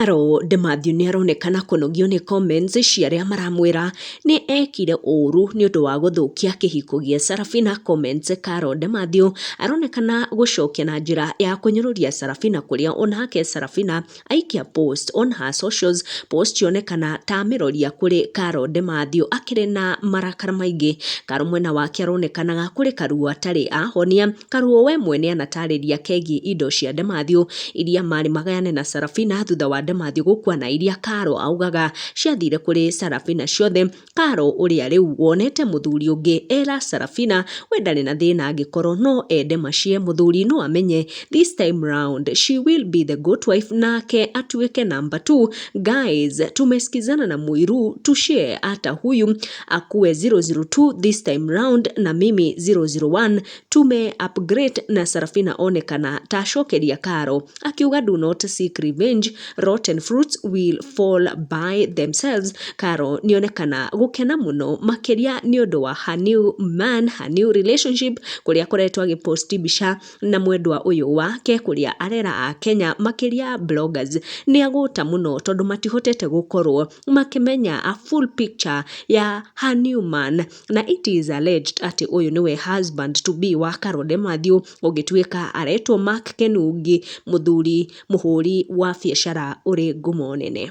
Carol De Mathew nĩ aronekana kũnogio nĩ comments cia arĩa maramwĩra nĩ ekire ũru nĩ ũndũ wa gũthũkia kĩhiko gĩa Sarafina. Comments Carol De Mathew aronekana gũcokia na njĩra ya kũnyũrũria Sarafina, kũrĩa onake Sarafina aikia post on her socials, post yonekana ta amĩroria kũrĩ Carol De Mathew akĩrĩ na marakara maingĩ. Carol mwena wake aronekanaga kũrĩ karuo atarĩ ahonia. Karuo we mwene anatarĩria kegiĩ indo cia De Mathew iria marĩ magayane na Sarafina thutha wa De Mathew gũkua, na iria Carol augaga ciathire kũrĩ Sarafina ciothe. Carol ũrĩa rĩu wonete mũthuri ũngĩ era Sarafina we ndarĩ na thĩna, angĩkorwo no ende macie mũthuri, no amenye this time round she will be the good wife, nake atuĩke number two. Guys, tumesikizana na Muiru tushare, hata huyu akuwe 002 this time round na mimi 001, tume upgrade. Na Sarafina onekana tacokeria Caro akiuga, "Do not seek revenge, rotten fruits will fall by themselves." Caro nĩonekana gũkena mũno makĩria nĩ ũndũ wa her new man, her new relationship, kũrĩa akoretwo agĩposti mbica na mwendwa ũyũ wake, kũrĩa arera a Kenya makĩria bloggers nĩ agũta mũno tondũ matihotete gũkorwo makĩmenya a full picture ya her new man. Na it is alleged atĩ ũyũ nĩwe husband to be wa Carol De Mathew, ũngĩtuĩka aretwo Mark Kenungi, mũthuri mũhũri wa biacara ũrĩ ngumo nene.